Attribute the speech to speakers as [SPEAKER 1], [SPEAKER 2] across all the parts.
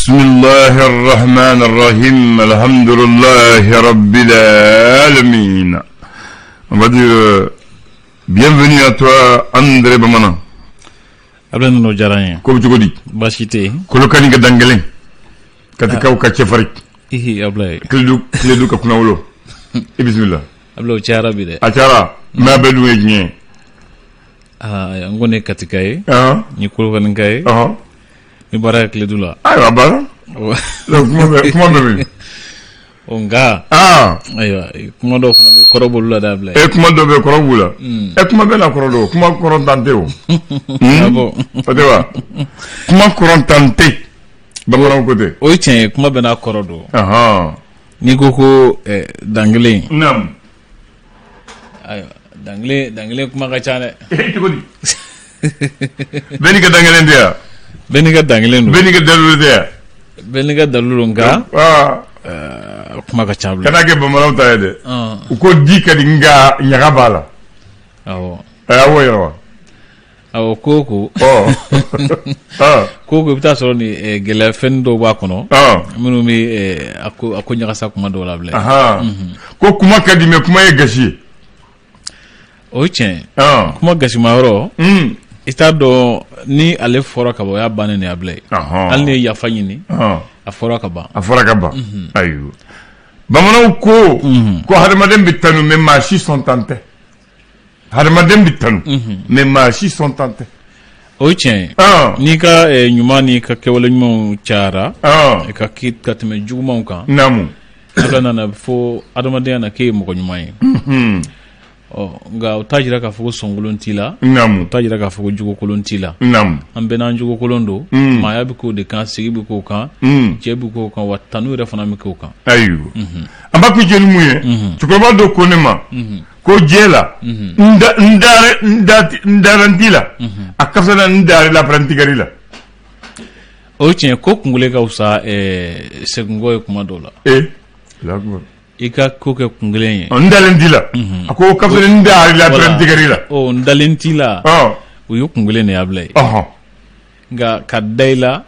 [SPEAKER 1] بسم الله الرحمن الرحيم الحمد لله رب العالمين. On va dire bienvenue à toi, André Bamanan.
[SPEAKER 2] Abdoulaye Nono, diyara n ye.
[SPEAKER 1] Ko bɛ cogo di?
[SPEAKER 2] Baasi tɛ yen.
[SPEAKER 1] Kolokani ka dangelen Katikaw ka cɛfarin.
[SPEAKER 2] Ihi, Abdoulaye.
[SPEAKER 1] Kiledu, Kiledu ka kunnawolo, i bisimila.
[SPEAKER 2] Abdoulaye, o cayara bi dɛ.
[SPEAKER 1] A cayara, mais a bɛɛ dun ye tiɲɛ ye.
[SPEAKER 2] Aa, n kɔni ye Katika ye, n ye Kolokaninka ye, n bɛ baara kɛ Kiledu la.
[SPEAKER 1] Ayiwa, a banna. Kuma bɛɛ, kuma bɛɛ bɛ yen.
[SPEAKER 2] Ɔ, nka ayiwa, kuma dɔw fana bɛ kɔrɔ b'olu la dɛ, Abdoulaye.
[SPEAKER 1] E, kuma dɔ bɛ kɔrɔ b'u la. E, kuma bɛɛ n'a kɔrɔ don, kuma kɔrɔntan tɛ o.
[SPEAKER 2] Ah bon?
[SPEAKER 1] O tɛ wa? Kuma kɔrɔntan tɛ, bamananw ko ten.
[SPEAKER 2] O ye tiɲɛ ye, kuma bɛɛ n'a kɔrɔ don. N'i ko ko dankelen. Ayiwa, dankelen, dankelen kuma ka ca dɛ.
[SPEAKER 1] E, cogo di? Bɛɛ n'i ka dankelen tɛ yan?
[SPEAKER 2] Bɛɛ n'i ka dankelen don.
[SPEAKER 1] Bɛɛ n'i ka dalilu tɛ yan?
[SPEAKER 2] Bɛɛ n'i ka dalilu don, nka kuma ka ca, Abdoulaye.
[SPEAKER 1] Kana kɛ bamananw ta ye dɛ. U ko di ka di, nka ɲaga b'a la.
[SPEAKER 2] Awɔ.
[SPEAKER 1] A y'o yɛrɛ wa?
[SPEAKER 2] Awɔ, ko ko ko ko i bɛ taa sɔrɔ ni gɛlɛya fɛn dɔw b'a kɔnɔ minnu bɛ a ko ɲagasa kuma dɔw la, Abdoulaye.
[SPEAKER 1] Ko kuma ka di, mais kuma ye gasi ye.
[SPEAKER 2] O ye tiɲɛ ye. Kuma gasima yɔrɔ, i t'a dɔn ni ale fɔra ka ban, o y'a bannen de ye, Abdoulaye. Hali ni ye yafa ɲini, a fɔra ka ban.
[SPEAKER 1] A fɔra ka ban. Ayiwa, bamananw ko ko hadamaden bɛ tanu, mais maa si sɔn tan tɛ. Hadamaden bɛ tanu, mais maa si sɔn tan tɛ.
[SPEAKER 2] O ye tiɲɛ ye. N'i ka ɲuman n'i ka kɛwale ɲumanw cayara i ka ka tɛmɛ jugumanw kan, ala nana fo adamadenya na k'e ye mɔgɔ ɲuman ye. Ɔ, nka o t'a jira k'a fɔ ko sɔnkolon t'i la. O t'a jira k'a fɔ ko jogokolon t'i la. An bɛɛ n'an jogokolon don. Maaya bɛ k'o de kan, sigi bɛ k'o kan, cɛ bɛ k'o kan, wa tanu yɛrɛ fana bɛ k'o kan.
[SPEAKER 1] Ayiwa, an b'a kun jɛ ni mun ye? Cɛkɔrɔba dɔ ko ne ma ko diɲɛ la, n dara n ti la, a ka fisa n dari la n tigɛri la.
[SPEAKER 2] O ye tiɲɛ ko kunkolo ka fisa seginkɔ ye kuma dɔw la.
[SPEAKER 1] Ee!
[SPEAKER 2] I ka ko kɛ kun kelen ye.
[SPEAKER 1] N dalen t'i la, a ko ka fisa n dari la n tigɛri la.
[SPEAKER 2] Ɔ, n dalen t'i la, o ye kun kelen de y'a bila ye. Nka ka da i la,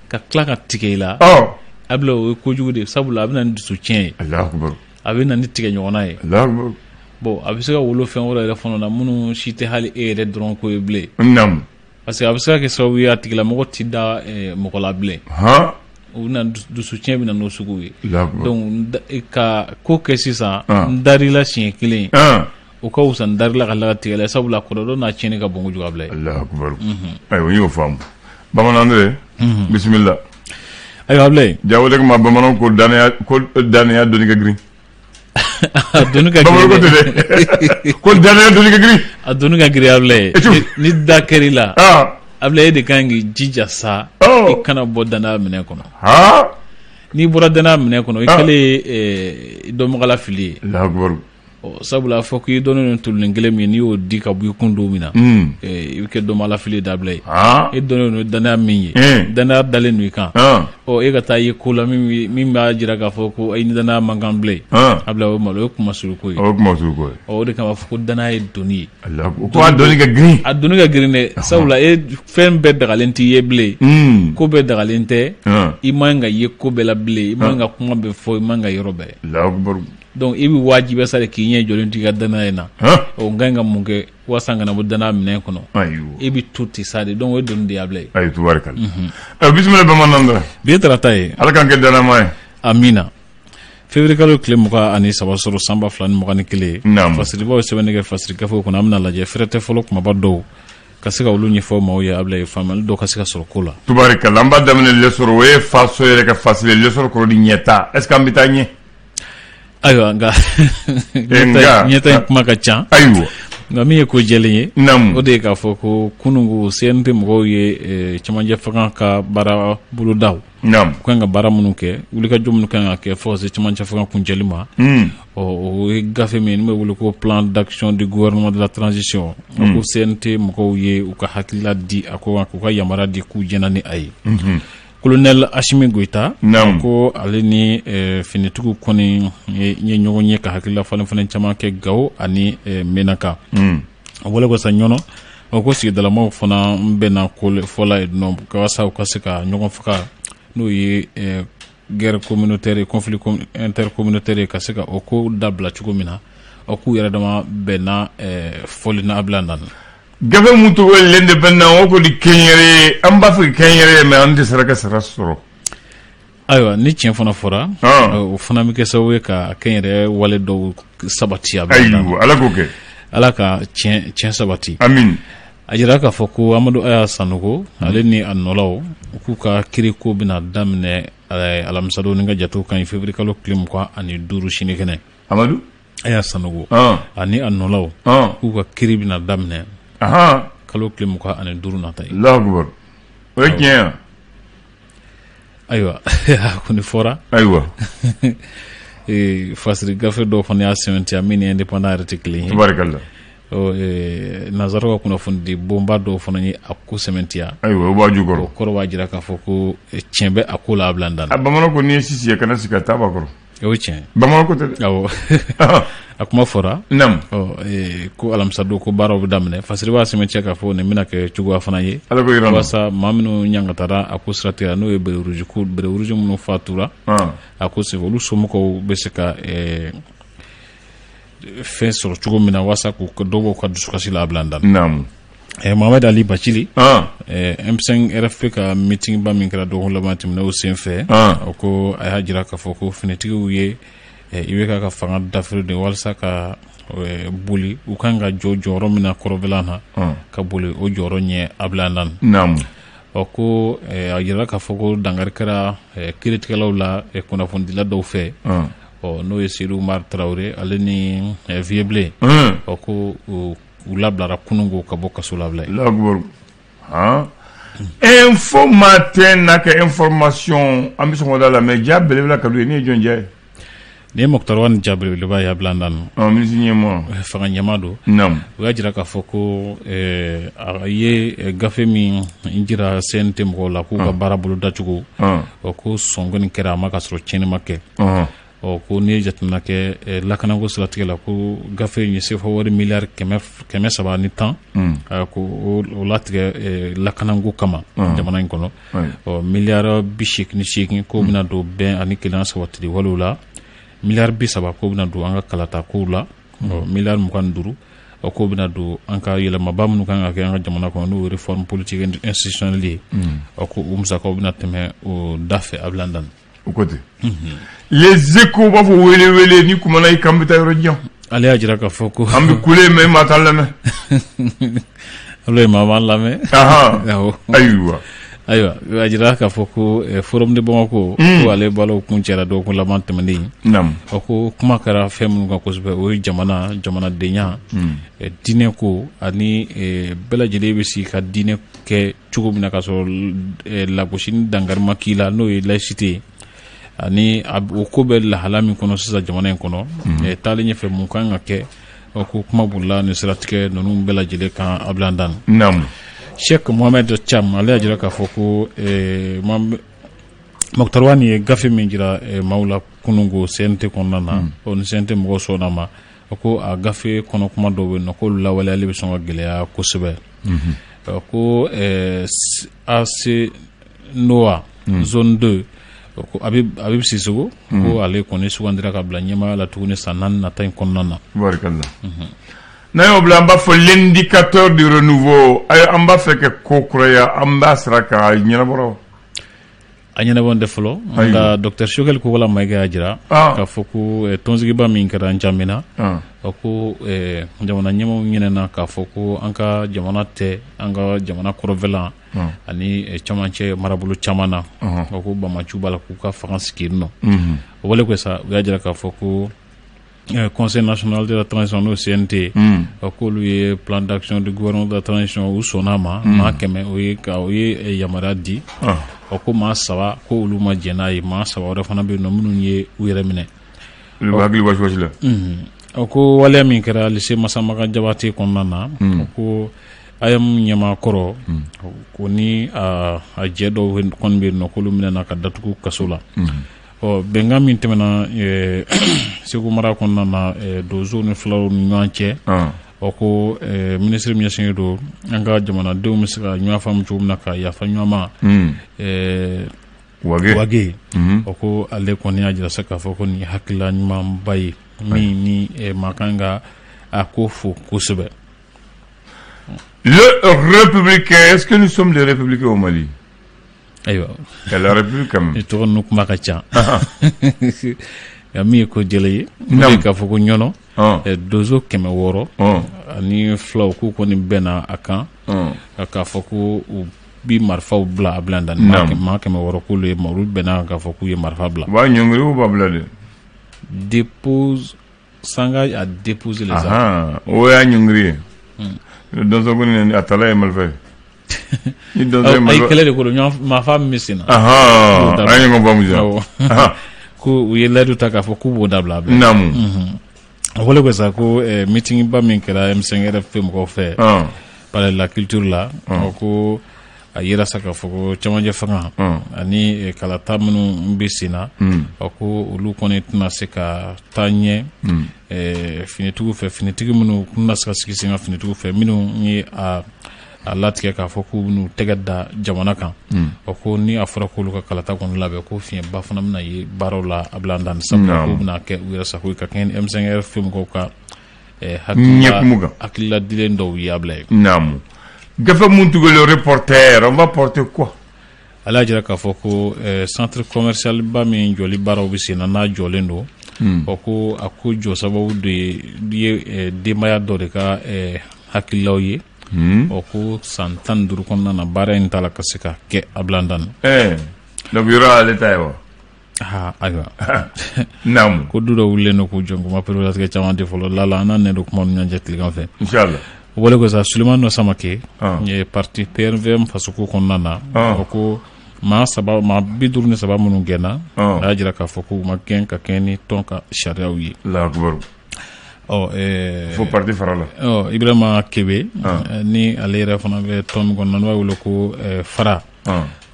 [SPEAKER 2] ka tila ka tigɛ i la, a bila, o ye kojugu de ye, sabula a bɛ na ni dusu tiɲɛ ye, a bɛ na ni tigɛ ɲɔgɔnna ye. Bon, a bɛ se ka wolo fɛn wɛrɛ yɛrɛ fana na minnu si tɛ hali e yɛrɛ dɔrɔn ko ye bilen. Parce que a bɛ se ka kɛ sababu ye, a tigilamɔgɔ tɛ da mɔgɔ la bilen. O bɛna dusu tiɲɛ bɛ na n'o sugu ye. Donc ka ko kɛ sisan, n dar'i la siɲɛ kelen, o ka fisa n dar'i la ka tila ka tigɛ la, sabula kɔlɔlɔ n'a tiɲɛni ka bon kojugu, a bila ye.
[SPEAKER 1] Ayiwa, n y'o faamu. Bamanan de, bisimila.
[SPEAKER 2] Ayiwa, Abulaye.
[SPEAKER 1] Jawo de ma, bamananw ko danaya, ko danaya doni ka girin.
[SPEAKER 2] A doni ka girin.
[SPEAKER 1] Bamananw ko ten dɛ, ko danaya doni ka girin.
[SPEAKER 2] A doni ka girin, Abulaye. Ni da kɛr'i la, Abulaye, e de kan k'i jija sa, i kana bɔ danaya minɛ kɔnɔ. N'i bɔra danaya minɛ kɔnɔ, i kɛlen ye dɔnbagala fili ye. Sabula a fɔ k'i dɔnnen don tolinin kelen min, n'i y'o di ka bɔ i kun don min na, i bɛ kɛ dɔnbagala fili dabila ye. E dɔnnen don danaya min ye, danaya dalen don i kan, ɔ, e ka taa ye ko la min b'a jira k'a fɔ ko i ni danaya man kan bilen, a bila, o malo, o ye kumasuluko ye.
[SPEAKER 1] O ye kumasuluko ye.
[SPEAKER 2] Ɔ, o de kama fɔ ko danaya ye doni ye.
[SPEAKER 1] Ko a doni ka girin.
[SPEAKER 2] A doni ka girin dɛ, sabula e fɛn bɛɛ dagalen t'i ye bilen, ko bɛɛ dagalen tɛ, i man ka ye ko bɛɛ la bilen, i man ka kuma bɛɛ fɔ, i man ka yɔrɔ bɛɛ. Donc i bɛ wajibiya sa de k'i ɲɛ jɔlen to i ka danaya in na. Ɔ, n ka ɲi ka mun kɛ walasa n kana bɔ danaya minɛn kɔnɔ? I bɛ to ten sa de. Donc o ye doni de ye, Abulaye.
[SPEAKER 1] Ayi, tubarikala. Bisimila, bamanan dɛ.
[SPEAKER 2] Bi ye tarata ye.
[SPEAKER 1] Ala k'an kɛ danama ye.
[SPEAKER 2] Amina. Février kalo tile 23 sɔrɔ san 2021. Fasiribaw ye sɛbɛnni kɛ fasiri gafew kɔnɔ. An bɛna lajɛ fɛrɛtɛ fɔlɔ kumaba dɔw ka se ka olu ɲɛfɔ maaw ye, Abulaye, faamuyali dɔw ka se ka sɔrɔ ko la.
[SPEAKER 1] Tubarikala, an b'a daminɛ L'Essor, o ye faso yɛrɛ ka fasiri. L'Essor kɔrɔ di ɲɛta. Est ce que an bɛ taa ɲɛ?
[SPEAKER 2] Ayiwa, nka ɲɛta in kuma ka ca.
[SPEAKER 1] Ayiwa.
[SPEAKER 2] Nka min ye ko jɛlen ye, o de ye k'a fɔ ko kununko CNT mɔgɔw ye cɛmancɛ fanga ka baara bolodaw, u kan ka baara minnu kɛ, wulikajɔ minnu kan ka kɛ fo ka se cɛmancɛ fanga kuncɛli ma. Ɔ, o ye gafe min n'u bɛ wele ko plan d'action du gouvernement de la transition, ko CNT mɔgɔw ye u ka hakilila di a ko kan, k'u ka yamaruya di k'u jɛna ni a ye. Colonel Assimi Goïta ko ale ni finitigiw kɔni ye ɲɔgɔn ye ka hakilila falen falen caman kɛ Gawo ani Menaka. A bɔlen kɔ sa ɲɔnɔ, o ko sigidalamaw fana bɛnna ko fɔla yen nɔ walasa u ka se ka ɲɔgɔn faga. N'o ye guerre communautaire, conflit intercommunautaire, ka se ka o ko dabila cogo min na, o k'u yɛrɛ dama bɛnna fɔli na, Abila Ndane.
[SPEAKER 1] Gafe mun tɔgɔ ye L'Indépendant, o kɔni kɛnyɛrɛ, an b'a fɛ kɛnyɛrɛ, mais an tɛ saraka sara sɔrɔ.
[SPEAKER 2] Ayiwa, ni tiɲɛ fana fɔra, o fana bɛ kɛ sababu ye ka kɛnyɛrɛ wale dɔw sabati. A bɛ
[SPEAKER 1] Ayiwa, Ala k'o kɛ.
[SPEAKER 2] Ala ka tiɲɛ sabati.
[SPEAKER 1] Amin.
[SPEAKER 2] A jira k'a fɔ ko Amadu Aya Sanogo, ale ni a nɔlaw, u k'u ka kiriko bɛna daminɛ alamisadon, ni ka jatew kan ɲi, février kalo tile 25, sini kɛnɛ.
[SPEAKER 1] Amadu
[SPEAKER 2] Aya Sanogo ani a nɔlaw, k'u ka kiri bɛna daminɛ kalo tile 25 nata ye.
[SPEAKER 1] Allahu akbar, o ye tiɲɛ ye.
[SPEAKER 2] Ayiwa, a kɔni fɔra. Fasiri gafe dɔw fana y'a sɛmɛntiya min ni Indépendant yɛrɛ tɛ kelen ye.
[SPEAKER 1] Tabarikalla.
[SPEAKER 2] Nansaraw ka kunnafonidi bonba dɔw fana ye a ko sɛmɛntiya.
[SPEAKER 1] Ayiwa, o b'a jukɔrɔ.
[SPEAKER 2] O kɔrɔ b'a jira k'a fɔ ko tiɲɛ bɛ a ko la, Abila Ndane.
[SPEAKER 1] A bamanan ko n'i ye sisi ye, kana sigi ka taa b'a kɔrɔ.
[SPEAKER 2] O ye tiɲɛ.
[SPEAKER 1] Bamanan ko tɛ dɛ.
[SPEAKER 2] Awɔ, a kuma fɔra. Ko alamisadon ko baaraw bɛ daminɛ, fasiri b'a sɛmɛntiya k'a fɔ nin bɛna kɛ cogoya fana ye.
[SPEAKER 1] Ala ko yira.
[SPEAKER 2] Walasa maa minnu ɲangatara a ko siratigɛ la, n'o ye béret rouge ko, béret rouge minnu fatura a ko senfɛ, olu somɔgɔw bɛ se ka fɛn sɔrɔ cogo min na, walasa k'u dɔw b'u ka dusukasi la, Abila Ndane. Mohamed Ali Bacili, M5 RFP ka meeting ba min kɛra dɔgɔkun laban tɛmɛnen, o sen fɛ, o ko a y'a jira k'a fɔ ko finitigiw ye IBK ka fanga dafiri de walasa ka boli u kan ka jɔ jɔyɔrɔ min na kɔrɔbɛla na, ka boli o jɔyɔrɔ ɲɛ, Abila Ndane. Ɔ ko a jira k'a fɔ ko dankari kɛra kiiritigɛlaw la kunnafonidila dɔw fɛ, ɔ n'o ye Seydou Umar Tarawele, ale ni Vieux Bilen. Ɔ ko u labilara kununko ka bɔ kaso la, Abila.
[SPEAKER 1] Allahu akbar. Info Matin n'a ka information, an bɛ sɔn da la, mais ja belebele ka d'u ye. Ne ye jɔn ja ye?
[SPEAKER 2] Nin ye Moctar Ouane ja belebeleba ye, Abila Ndane.
[SPEAKER 1] Ministre ɲɛmaa.
[SPEAKER 2] Fanga ɲɛmaa don. U y'a jira k'a fɔ ko a ye gafe min jira CNT mɔgɔw la k'u ka baara bolo dacogo, ɔ ko sɔn kɔni kɛra a ma ka sɔrɔ tiɲɛni ma kɛ. Ɔ ko n'i ye jateminɛ kɛ lakanako siratigɛ la, ko gafe in ye sefa wari miliyari 310, ko o latigɛ lakanako kama jamana in kɔnɔ. Ɔ miliyari 88 k'o bɛna don bɛn ani kelenya sabatili walew la, miliyari 30 k'o bɛna don an ka kalata kow la, ɔ miliyari 25, ɔ k'o bɛna don an ka yɛlɛmaba minnu kan ka kɛ an ka jamana kɔnɔ, n'o ye réforme politique institutionnelle ye, ɔ ko o musakaw bɛna tɛmɛ o da fɛ, Abila Ndane.
[SPEAKER 1] O ko ten. Les Échos b'a fɔ wele wele ni kumana i kan bɛ taa yɔrɔ jan.
[SPEAKER 2] Ale y'a jira k'a fɔ ko
[SPEAKER 1] An bɛ kule, mais maa t'an lamɛn.
[SPEAKER 2] Alo ye maa b'an lamɛn.
[SPEAKER 1] Ayiwa.
[SPEAKER 2] Ayiwa, a jira k'a fɔ ko Forum de Bamako, ko ale balo kun cɛra dɔgɔkun laban tɛmɛnen. Ɔ ko kuma kɛra fɛn minnu kan kosɛbɛ, o ye jamana, jamanadenya, diinɛ ko ani bɛɛ lajɛlen bɛ sigi ka diinɛ kɛ cogo min na ka sɔrɔ lagosi ni dankari ma k'i la, n'o ye laïcité ye, ani o ko bɛ lahala min kɔnɔ sisan jamana in kɔnɔ, taalen ɲɛfɛ mun kan ka kɛ. Ɔ ko kuma bolila nin siratigɛ ninnu bɛɛ lajɛlen kan, Abila Ndane. Cheikh Mohamed Cham, ale y'a jira k'a fɔ ko Moctar Ouane ye gafe min jira maaw la kununko CNT kɔnɔna na, ɔ ni CNT mɔgɔw sɔnna ma, ko a gafe kɔnɔ kuma dɔw bɛ yen nɔ, k'olu lawaleyali bɛ sɔn ka gɛlɛya kosɛbɛ. Ko AC Noa zone 2, ko Habib Sissoko, ko ale kɔni sugandira ka bila ɲɛmaaya la tuguni san 4 nata in kɔnɔna na.
[SPEAKER 1] Barikalla. N'an y'o bila, an b'a fɔ L'indicateur du renouveau, an b'a fɛ ka ko kuraya, an b'a sira kan, a ɲɛnabɔra.
[SPEAKER 2] A ɲɛnabɔ tɛ fɔlɔ, nka docteur Choguel Kokalla Maïga y'a jira k'a fɔ ko tɔnsigiba min kɛra N'Djamena, ko jamana ɲɛmaaw ɲinɛna k'a fɔ ko an ka jamana tɛ an ka jamana kɔrɔnfɛla ani camancɛ marabolo caman na, ko bamaciw b'a la k'u ka fanga sigi yen nɔ. O wale ko sa, u y'a jira k'a fɔ ko Conseil national de la transition, n'o CNT, k'olu ye plan d'action du gouvernement de la transition, u sɔnna a ma, maa 100 o ye ka o ye yamaruya di. Ɔ ko maa 3 ko olu ma jɛn n'a ye, maa 3 wɛrɛ fana bɛ yen nɔ minnu ye u yɛrɛ minɛ.
[SPEAKER 1] Olu bɛ hakili wasi wasi la.
[SPEAKER 2] Ɔ ko waleya min kɛra lycée Massamaga Diabaté kɔnɔna na, ko AEEM ɲɛmaa kɔrɔ ko ni a jɛ dɔw kɔni bɛ yen nɔ, k'olu minɛna ka datugu kaso la. Ɔ bɛnkan min tɛmɛna Segu mara kɔnɔna na donsow ni fulaw ni ɲɔgɔn cɛ, ɔ ko minisiri min ɲɛsinnen don an ka jamanadenw bɛ se ka ɲɔgɔn faamu cogo min na ka yafa ɲɔgɔn ma. Wage o ko ale kɔni y'a jira sa k'a fɔ ko nin hakilila ɲumanba ye min ni maa kan ka a ko fo kosɛbɛ.
[SPEAKER 1] Le républicain, est-ce que nous sommes des républicains au Mali?
[SPEAKER 2] Ayiwa.
[SPEAKER 1] La république quand même.
[SPEAKER 2] Ni tɔgɔ ninnu kuma ka ca. Nka min ye ko jɛlen ye, o de k'a fɔ ko Ɲɔnɔ donso 602 k'u kɔni bɛnna a kan k'a fɔ ko u bi marifaw bila a bila dan maa 600 k'olu ye olu bɛnna k'a fɔ k'u ye marifa bila.
[SPEAKER 1] U b'a ɲɔngiri ou b'a bila de?
[SPEAKER 2] Dépose s'engage à déposer les armes.
[SPEAKER 1] O y'a ɲɔngiri ye. Donso ko ni a tala ye marifa ye.
[SPEAKER 2] Ni donso ye marifa. Ayi, kɛlɛ de ko don, marifa min bɛ sen na.
[SPEAKER 1] An ye ɲɔgɔn faamu sisan.
[SPEAKER 2] Ko u ye layidu ta k'a fɔ k'u b'o dabila.
[SPEAKER 1] Naamu.
[SPEAKER 2] A ko ko sa ko meeting ba min kɛra M5 RFP mɔgɔw fɛ. Palais de la culture la. O ko a yira sa k'a fɔ ko cɛmancɛ fanga ani kalata minnu bɛ sen na, a ko olu kɔni tɛna se ka taa ɲɛ finitigiw fɛ, finitigi minnu tɛna se ka sigi sen kan finitigiw fɛ minnu ye a latigɛ k'a fɔ k'u bɛn'u tɛgɛ da jamana kan. O ko ni a fɔra k'olu ka kalata kɔni labɛn, ko fiɲɛba fana bɛna ye baaraw la a bila dan, sabula k'u bɛna kɛ u yɛrɛ sago ye ka kɛɲɛ ni M5 RFP mɔgɔw ka hakilila dilen dɔw ye a bila ye.
[SPEAKER 1] Naamu. Gafe mun tugu le reporter, on va porter quoi?
[SPEAKER 2] Ale y'a jira k'a fɔ ko centre commercial ba min jɔli baaraw bɛ sen na, n'a jɔlen don, o ko a ko jɔ sababu de ye denbaya dɔ de ka hakililaw ye. O ko san 15 kɔnɔna na baara in t'a la ka se ka kɛ a bila dan.
[SPEAKER 1] Donc yɔrɔ ale ta ye wa?
[SPEAKER 2] Ayiwa.
[SPEAKER 1] Naamu.
[SPEAKER 2] Ko du dɔ wulilen don k'u jɔ, kuma pereperelatigɛ caman tɛ fɔlɔ lala, an n'a nɛ don kuma ni ɲɔgɔn cɛ tilegan fɛ.
[SPEAKER 1] Inchallah.
[SPEAKER 2] O bɔlen kɔ sa, Sulemani Samake ye parti PRVM fasoko kɔnɔna na, o ko maa 53 minnu gɛnna, a y'a jira k'a fɔ k'u ma gɛn ka kɛɲɛ ni tɔn ka sariyaw ye.
[SPEAKER 1] Allahu akbar.
[SPEAKER 2] Ɔ
[SPEAKER 1] fo parti fara la.
[SPEAKER 2] Ɔ Ibrahima Kebe ni ale yɛrɛ fana bɛ tɔn min kɔnɔna n'o b'a wele ko FARA,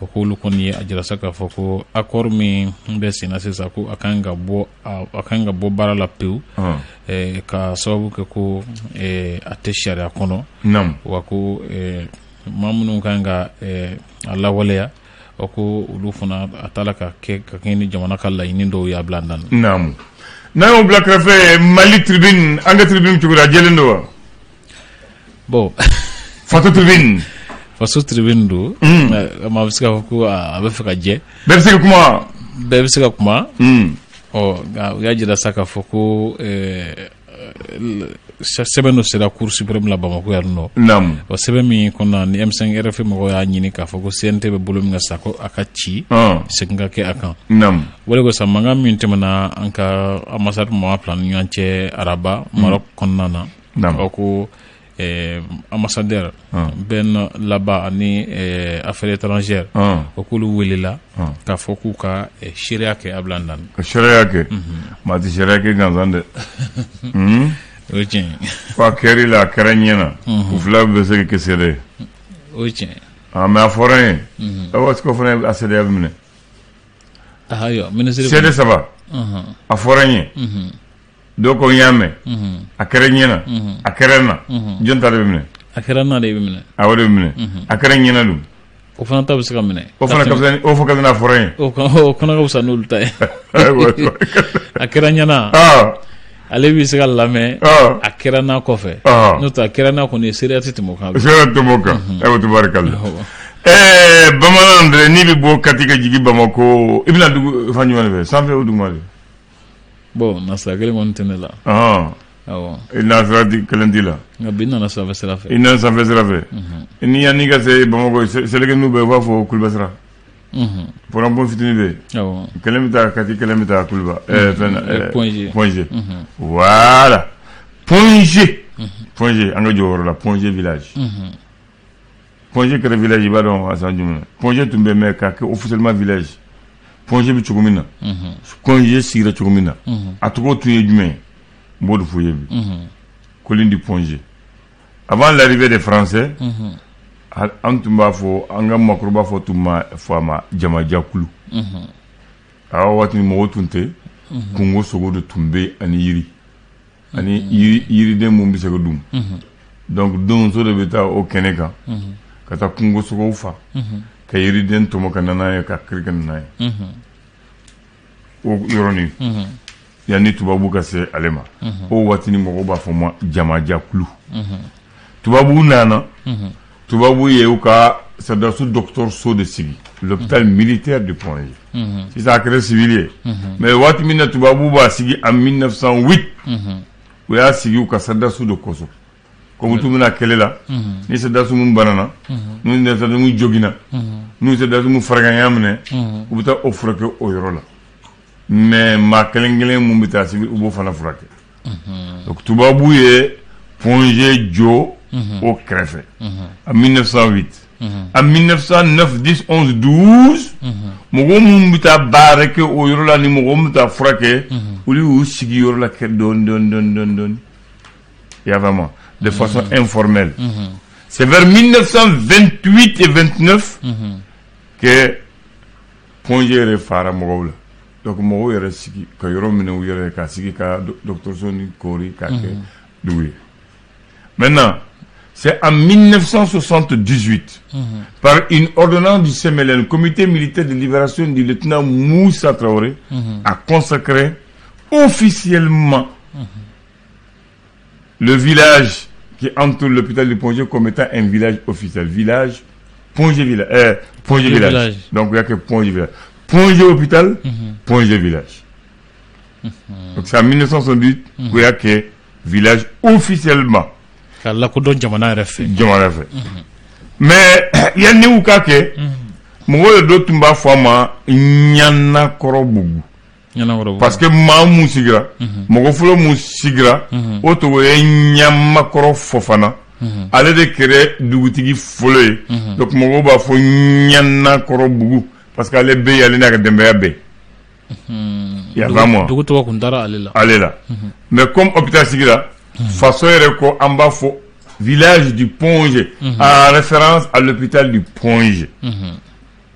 [SPEAKER 2] o k'olu kɔni ye a jira sa k'a fɔ ko accord min bɛ sen na sisan, ko a kan ka bɔ a kan ka bɔ baara la pewu, ka sababu kɛ ko a tɛ sariya kɔnɔ. Wa ko maa minnu kan ka a lawaleya, o ko olu fana a t'a la ka kɛ ka kɛɲɛ ni jamana ka laɲini dɔw ye a bila dan.
[SPEAKER 1] Naamu. N'an y'o bila kɛrɛfɛ, Mali tribune, an ka tribune cogo di, a jɛlen don wa?
[SPEAKER 2] Bon.
[SPEAKER 1] Faso tribune.
[SPEAKER 2] Faso tribune don. Maa bɛ se k'a fɔ ko a bɛ fɛ ka jɛ.
[SPEAKER 1] Bɛɛ bɛ se ka kuma.
[SPEAKER 2] Bɛɛ bɛ se ka kuma. Ɔ nka u y'a jira sa k'a fɔ ko sɛbɛn dɔ sera Cour suprême la Bamakɔ yan nɔ.
[SPEAKER 1] Naamu.
[SPEAKER 2] O sɛbɛn min kɔnɔna ni M5 RFP mɔgɔw y'a ɲini k'a fɔ ko CNT bɛ bolo min kan sa, ko a ka ci. Segin ka kɛ a kan.
[SPEAKER 1] Naamu.
[SPEAKER 2] O de ko sa mankan min tɛmɛna an ka ambassade maa fila ni ɲɔgɔn cɛ araba Maroc kɔnɔna na.
[SPEAKER 1] Naamu.
[SPEAKER 2] O ko ambassadeur Ben Laba ani affaires étrangères, o k'olu welela k'a fɔ k'u ka seereya kɛ a bila dan.
[SPEAKER 1] Ka seereya kɛ, maa tɛ seereya kɛ gansan dɛ.
[SPEAKER 2] O ye tiɲɛ ye.
[SPEAKER 1] Ko a kɛra i la, a kɛra n ɲɛ na, u fila bɛ se ka kɛ seere ye.
[SPEAKER 2] O ye tiɲɛ ye.
[SPEAKER 1] Mais a fɔra n ye, est-ce que o fana a seereya bɛ minɛ?
[SPEAKER 2] Ayiwa, minisiri.
[SPEAKER 1] Seere saba. A fɔra n ye. Dɔw ko n y'a mɛn, a kɛra n ɲɛna, a kɛra n na, jɔn ta de bɛ minɛ?
[SPEAKER 2] A kɛra n na de bɛ minɛ.
[SPEAKER 1] A o de bɛ minɛ. A kɛra n ɲɛna dun?
[SPEAKER 2] O fana ta bɛ se ka minɛ.
[SPEAKER 1] O fana ka fisa, o fɔ ka n'a fɔra n ye.
[SPEAKER 2] O fana ka fisa n'olu ta ye. A kɛra n ɲɛna. Ale bɛ se ka lamɛn. A kɛra n na kɔfɛ. N'o tɛ a kɛra n na kɔni, seereya tɛ tɛmɛ o kan.
[SPEAKER 1] Seereya tɛ tɛmɛ o kan. Ayiwa, tabarikala. Bamanan dɛ, n'i bɛ bɔ Kati ka jigin Bamakɔ, i bɛna dugu fan jumɛn de fɛ? Sanfɛ o duguma de?
[SPEAKER 2] Bon, nasira kelen kɔni tɛ ne la. Awɔ.
[SPEAKER 1] I nasira kelen t'i la.
[SPEAKER 2] Nka bi n nana sanfɛ sira fɛ.
[SPEAKER 1] I nana sanfɛ sira fɛ. N'i yanni ka se Bamakɔ, seleke n'u bɛɛ u b'a fɔ Kuluba sira. Pɔnpɔn fitinin bɛ yen.
[SPEAKER 2] Awɔ.
[SPEAKER 1] Kelen bɛ taa Kati, kelen bɛ taa Kuluba. Fɛn na.
[SPEAKER 2] Point G.
[SPEAKER 1] Point G. Voilà. Point G. Point G, an ka jɔ o yɔrɔ la, Point G village. Point G kɛra village, i b'a dɔn a san jumɛn? Point G tun bɛ mais k'a kɛ officiellement village. Point G bɛ cogo min na, Point G sigira cogo min na, a tɔgɔ tun ye jumɛn ye? N b'o de f'u ye bi. Colline du Point G. Avant l'arrivée des Français, an tun b'a fɔ, an ka maakɔrɔba fɔ tun ma fɔ a ma jamajakulu. A waati mɔgɔw tun tɛ, kungo sogo de tun bɛ ani yiri. Ani yiriden mun bɛ se ka dun. Donc donso de bɛ taa o kɛnɛ kan ka taa kungo sogow fa. Ka yiriden tɔmɔ ka na n'a ye, ka kiri ka na n'a ye. O yɔrɔnin, yanni tubabu ka se ale ma, o waati ni mɔgɔw b'a fɔ ma jamajakulu. Tubabu nana, tubabu ye u ka sɔrɔdasiw dɔgɔtɔrɔso de sigi, l'hôpital militaire de Point G. Sisan a kɛra civil ye, mais waati min na tubabu b'a sigi, en 1908, u y'a sigi u ka sɔrɔdasiw de kosɔn. Comme tun bɛna kɛlɛ la, ni sɔrɔdasiw mun banana, n'u sɔrɔdasiw mun joginna, n'u sɔrɔdasiw mun farigan minɛ, u bɛ taa o furakɛ o yɔrɔ la. Mais maa kelen kelen mun bɛ taa civil, u b'o fana furakɛ. Donc tubabu ye Point G jɔ o kɛrɛfɛ en 1908. En 1909, 10, 11, 12, mɔgɔ minnu bɛ taa baara kɛ o yɔrɔ la ni mɔgɔ min bɛ taa furakɛ, olu y'u sigi yɔrɔ la kɛ dɔɔni dɔɔni dɔɔni dɔɔni dɔɔni. I y'a faamu, de façon informelle. C'est vers 1928 et 29 que Point G yɛrɛ fara mɔgɔw la. Donc mɔgɔw yɛrɛ sigi ka yɔrɔ minɛ u yɛrɛ ka sigi ka dɔgɔtɔrɔso ni koori k'a kɛ dugu ye. Maintenant, c'est en 1978, par une ordonnance du CMLN, le Comité militaire de libération du lieutenant Moussa Traoré, a consacré officiellement le village qui entoure l'hôpital de Point G comme étant un village officiel. Village, Point G village. Point G village. Village. Donc il n'y a que Point G village. Point G hôpital, Point G village. Donc c'est en 1978 qu'il y a que village officiellement.
[SPEAKER 2] Ka lakodɔn jamana yɛrɛ fɛ.
[SPEAKER 1] Jamana fɛ. Mais yanni u ka kɛ, mɔgɔw de dɔ tun b'a fɔ a ma Ɲanakɔrɔbugu.
[SPEAKER 2] Ɲanakɔrɔbugu.
[SPEAKER 1] Parce que maa mun sigira, mɔgɔ fɔlɔ mun sigira, o tɔgɔ ye Ɲamakɔrɔ Fofana. Ale de kɛra dugutigi fɔlɔ ye. Donc mɔgɔw b'a fɔ Ɲanakɔrɔbugu parce que ale bɛ yen, ale n'a ka denbaya bɛɛ. I y'a faamu wa?
[SPEAKER 2] Dugu tɔgɔ kun dara ale la.
[SPEAKER 1] Ale la. Mais comme hôpital sigira, faso yɛrɛ ko an b'a fɔ village du Point G, en référence à l'hôpital du Point G.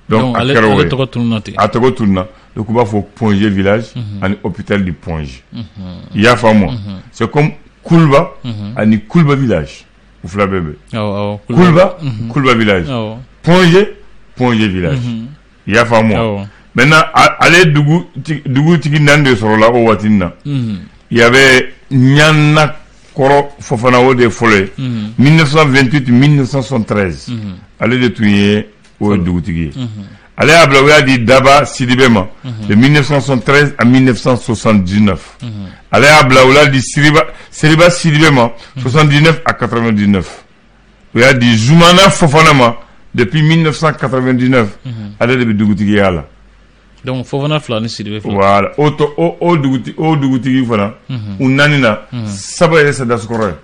[SPEAKER 1] Donc a
[SPEAKER 2] ale
[SPEAKER 1] kɛra o
[SPEAKER 2] ale
[SPEAKER 1] ye.
[SPEAKER 2] tɔgɔ tununna ten.
[SPEAKER 1] A tɔgɔ tununa. Donc u b'a fɔ Point G village ani hôpital du Point G. I y'a faamu wa? C'est comme Kulba ani Kulba village. U fila bɛɛ bɛ.
[SPEAKER 2] Awɔ awɔ.
[SPEAKER 1] Kulba, Kulba village. Point G, Point G village. I y'a faamu wa?
[SPEAKER 2] Awɔ.
[SPEAKER 1] Maintenant ale dugutigi naani de sɔrɔla o waati in na. Il y avait Ɲanakɔrɔ Fofana, o de ye fɔlɔ ye. 1928 1973. Ale de tun ye o ye dugutigi ye. Ale y'a bila, o y'a di Daba Sidibe ma de 1973 à 1979. Ale y'a bila, o y'a di Seriba Sidibe ma 79 à 99. O y'a di Zumana Fofana ma depuis 1999. Ale de bɛ dugutigiya la.
[SPEAKER 2] Donc Fofana fila ni Sidibe fila.
[SPEAKER 1] Voilà. O to o dugutigi fana, u naani na, saba ye sɔrɔdasikɔrɔ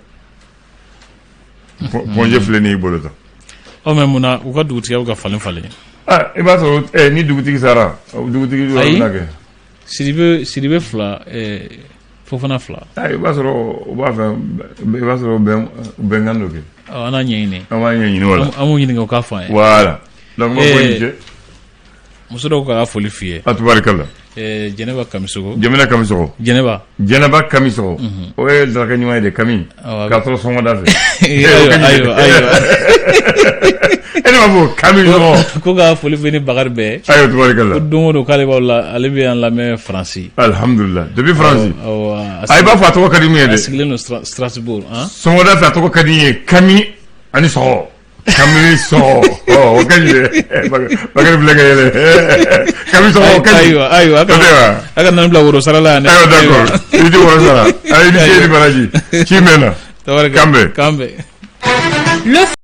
[SPEAKER 1] ye. Point G filɛ nin y'i bolo tan.
[SPEAKER 2] Ɔ, mais mun na u ka dugutigiya bɛ ka falen falen?
[SPEAKER 1] Ah, i b'a sɔrɔ ni dugutigi sara, dugutigi jɔyɔrɔ
[SPEAKER 2] Ayi.
[SPEAKER 1] bɛna kɛ.
[SPEAKER 2] Sidibe fila, Fofana fila.
[SPEAKER 1] Ah, i b'a sɔrɔ u b'a fɛ, i b'a sɔrɔ bɛnkan dɔ kɛ.
[SPEAKER 2] Ɔ, an n'a ɲɛɲini.
[SPEAKER 1] An b'a ɲɛɲini o la.
[SPEAKER 2] An b'u ɲininka, o k'a fɔ an ye.
[SPEAKER 1] Voilà. Donc n b'a fɔ i ni ce.
[SPEAKER 2] Muso dɔw ka foli f'i ye.
[SPEAKER 1] A tubarikala.
[SPEAKER 2] Jɛnɛba Kamisogo.
[SPEAKER 1] Jɛnɛba Kamisogo.
[SPEAKER 2] Jɛnɛba.
[SPEAKER 1] Jɛnɛba Kamisogo. O ye daraka ɲuman ye de, Kami.
[SPEAKER 2] Awɔ.
[SPEAKER 1] K'a sɔrɔ sɔgɔmada fɛ.
[SPEAKER 2] Ayiwa ayiwa ayiwa.
[SPEAKER 1] E ne b'a fɔ Kamisogo.
[SPEAKER 2] Ko ka foli f'i ni Bakari bɛɛ.
[SPEAKER 1] Ayiwa, tubarikala.
[SPEAKER 2] Ko don o don k'ale b'aw la, ale bɛ an lamɛn Faransi.
[SPEAKER 1] Alhamdulillah. Depuis France.
[SPEAKER 2] Awɔ.
[SPEAKER 1] A i b'a fɔ a tɔgɔ ka di min ye
[SPEAKER 2] A
[SPEAKER 1] dɛ.
[SPEAKER 2] sigilen don Strasbourg han.
[SPEAKER 1] Sɔgɔmada fɛ a tɔgɔ ka di n ye, Kami ani sɔgɔ. Kami sɔgɔ. Ɔ, o ka ɲi dɛ. Bakari filɛ ka yɛlɛ. Kami sɔgɔ, o ka ɲi.
[SPEAKER 2] Ayiwa ayiwa.
[SPEAKER 1] O tɛ wa?
[SPEAKER 2] A ka n'an bila woro sara la yan dɛ.
[SPEAKER 1] Ayiwa, d'accord. I ti woro sara. Ayi, ni ce ni baraji. Ci mɛnna.
[SPEAKER 2] Tabarikala.
[SPEAKER 1] Kan bɛn.
[SPEAKER 2] Kan bɛn.
[SPEAKER 3] Le